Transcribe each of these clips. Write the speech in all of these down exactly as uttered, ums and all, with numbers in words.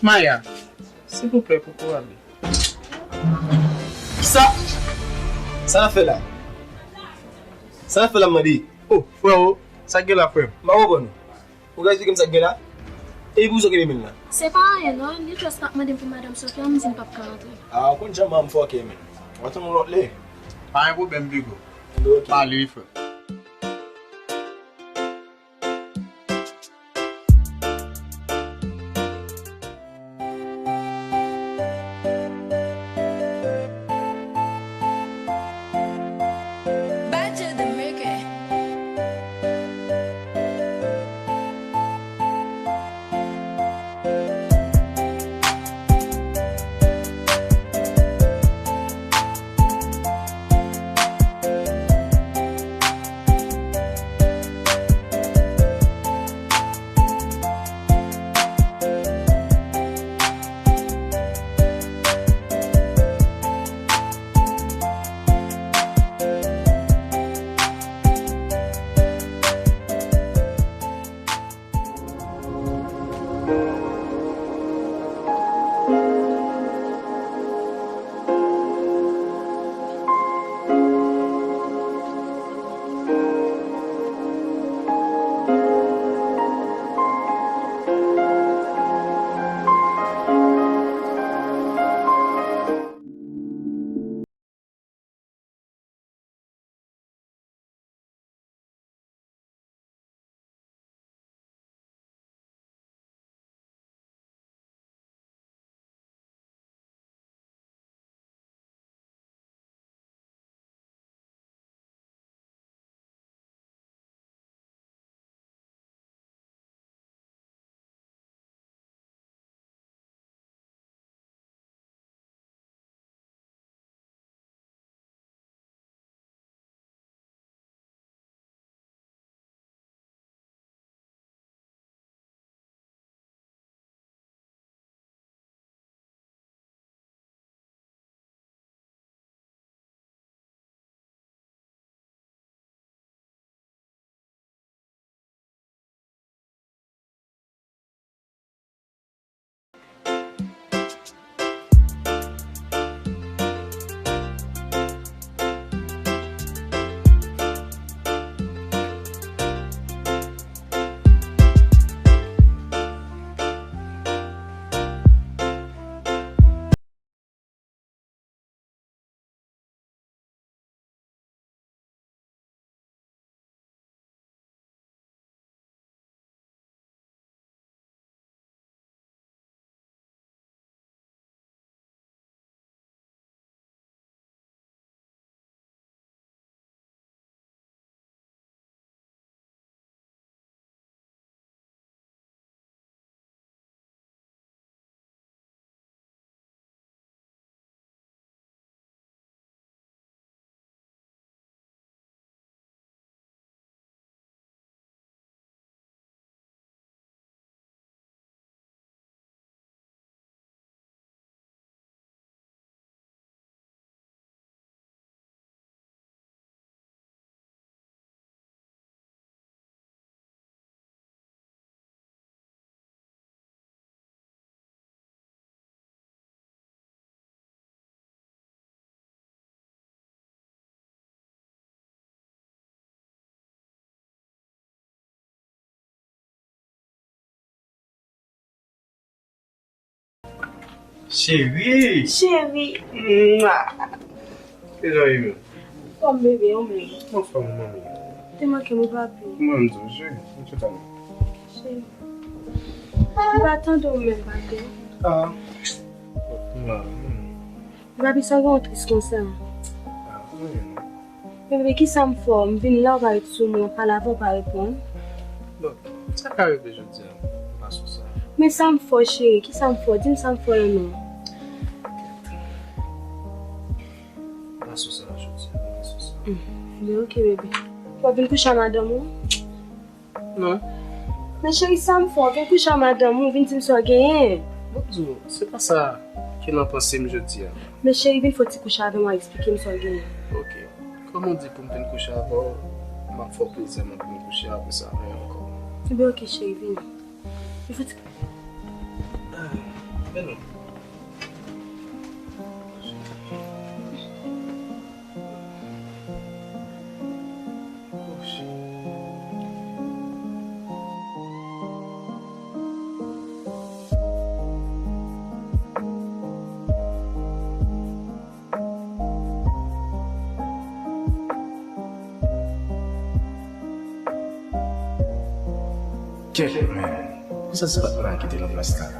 Maya, silvouplè, poko ale. Sa, sa n ap fè la? Sa n ap fè la, m mande? Oh, freo, sa k gen la, frè m? M pa konprann ou. Ou ka eksplike m sa k gen la? Epi pou sa w kenbe men l la? Se pa anyen non, li just t ap mande m pou madanm Sofia, m di m p ap ka antre. Ah, ou konn jan manman m fòkè, men. W a tann yon lòt lè. Pa gen pwoblèm, Pigo. Anben, ok. Pale, frè. Badja the Maker. Cheri! Cheri! Mwa! Kijan w ye menm? Anfòm bebe, ou menm? Anfòm manmi. Te manke m wi papi. Mwen menm tou, cheri. Mwen tout a mwen. Cheri. M pa tande w menm papi. Ah. Mwa. Papi, sa w gen w tris konsa? Ah, anyen non. Men bebe, kisa m fè w? M vin la, w pa ret sou mwen, m pale avè w, w pa reponn. Sa ka rive jodi a, m pa sou sa. Men sa m fè w, cheri, ki sa m fè w? Di m sa m fè w la non. M pa sou sa jodi a, m pa sou sa. Hmm. Men ok, bebe. W ap vin kouche a madanm ou? Non. Men cheri, sa m fè w? Vin kouche a madanm ou, vin di m sa w genyen. Mwen di w, se pa sa ki nan panse m jodi a. Men cheri, vin fè w ti kouche avè m, w a eksplike m sa w genyen. Ok. Kòman w di pou m vin kouche avè w, m ap fè w plezi, m ap vin kouche, apre sa, anyen ankò. Ebyen, ok, cheri, vini. Vin fè w ti... Ah, men non. Kèt, men, poukisa se pa t mwen ki te nan plas la?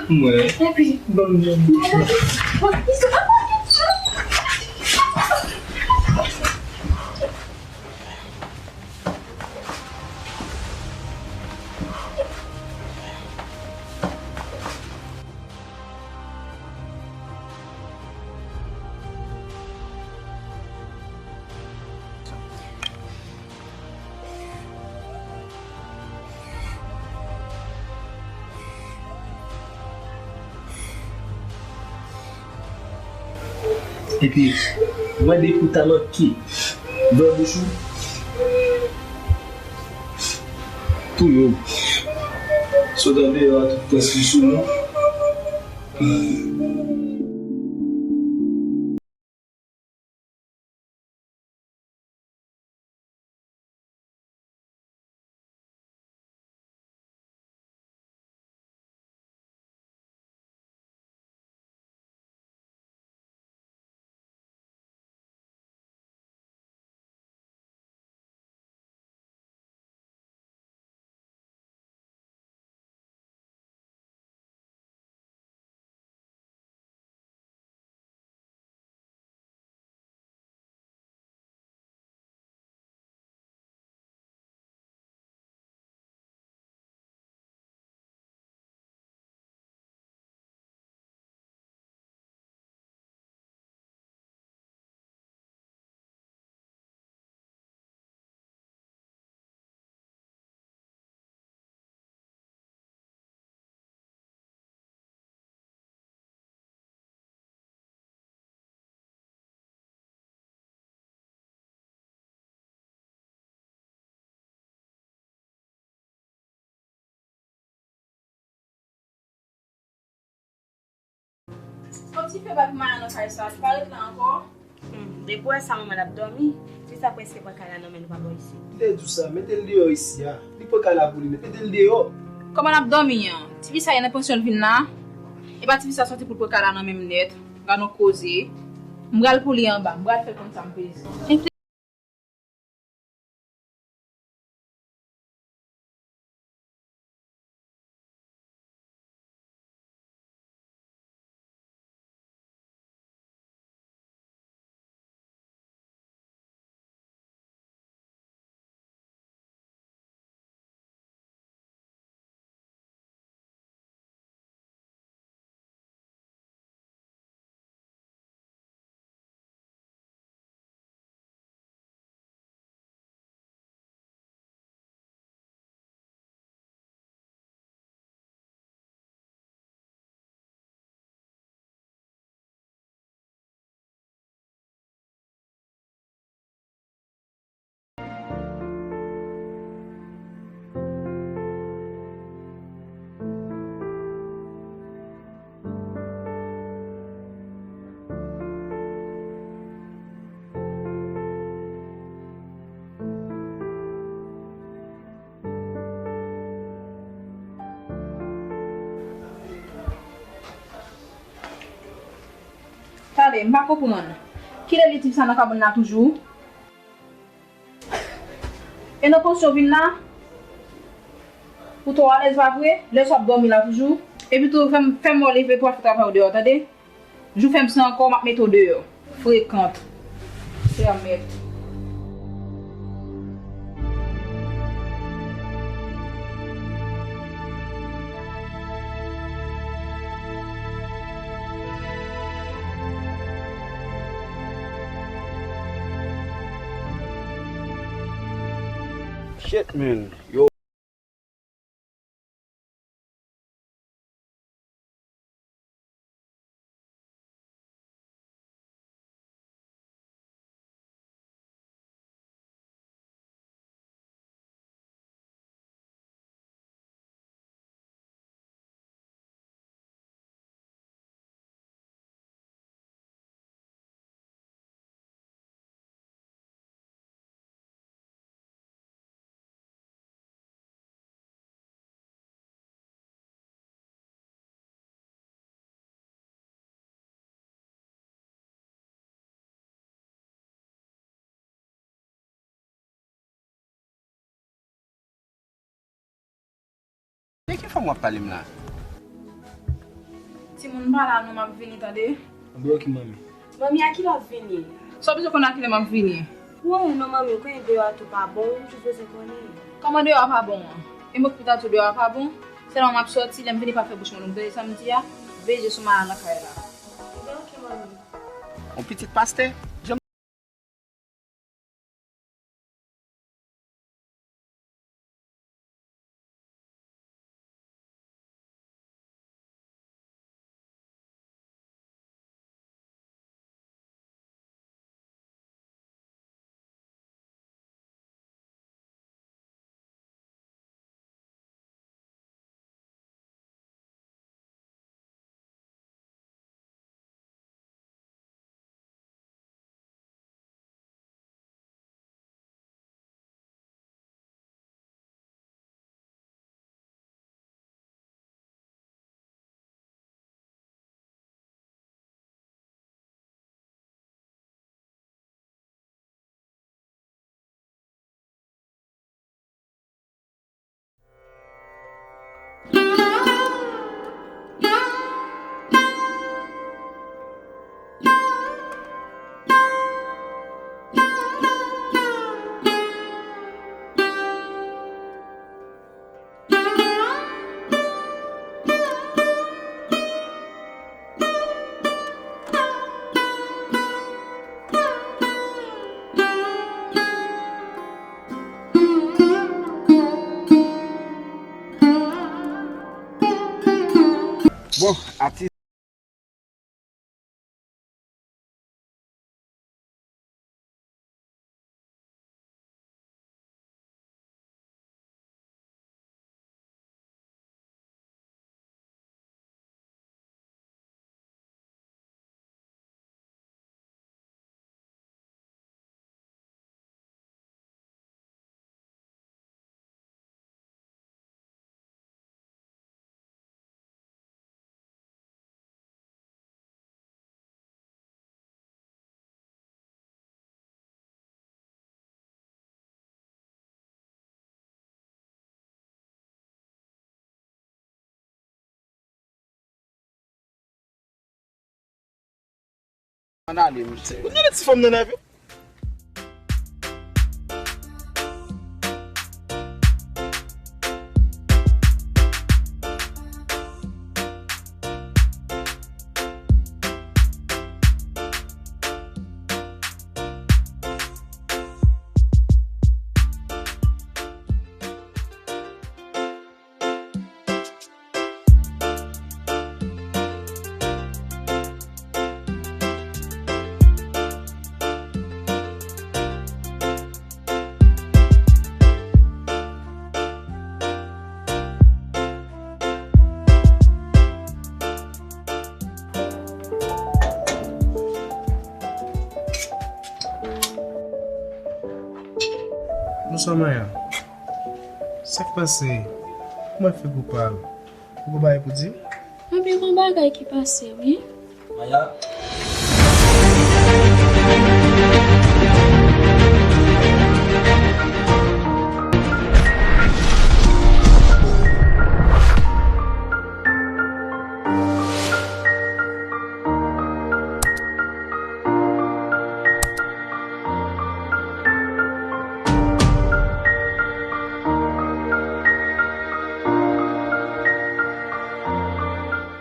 Mwen. Epi, ban m yon. Epi, mande pou ta manke. Ouvè bouch ou. Touye w. Sot andeyò a, tout prens li sou nou. Ti fè bak Maya nan kay sa, li pa ret la ankò. Hmm, depi w wè sa manman l ap dòmi, fi sa prèske pran kay la nan men l pa bò isit. M te di w sa, mete l deyò isi a. Li pran kay la pou li nèt, mete l deyò. Kòman l ap dòmi an? Tifi sa ye nan pansyon l vin la? E pa tifi sa sòti pou l pran kay la nan men m nèt. Gad yon koze. M pral pou li anba, m pral fè l konn sa m peze. Tande, m pa konprann. Kilè li tifi sa nan kabann la toujou? E nan pansyon vin la? Ou twò alèz pa vre? Lè sa w ap dòmi la toujou? Epi tou, fè m, fè m wè w leve pou w al fè travay ou deyò, tande? Jou fè m sa ankò, m ap mete w deyò. Frekant. Pèmèt. Shit, man. Yo. De ki fanm w ap pale m la? Timoun, m pa la non, m ap vini, tande. Anben, oke, manmi. Manmi, a kilè w ap vini? Sa w bezwen konnen a kilè m ap vini? Woy, non, manmi, ou konnen deyò a tou pa bon, ou jis bezwen konnen. Kòman deyò a pa bon an? E mwen ki pou ta di w deyò a pa bon? Sèlman m ap sòti, lè m vini pa fè bouch mwen long, tande sa m di a? Veye je sou Maya nan kay la. Anben, oke, manmi. On pitit pastè? Bon, atis. Ann ale, mesye. Ou tande ti fanm nan nève? Bonswa, Maya. Sa k pase? Kòman fè pou pale? Ou gen bagay pou di m? Anpil bon bagay ki pase, wi. Maya,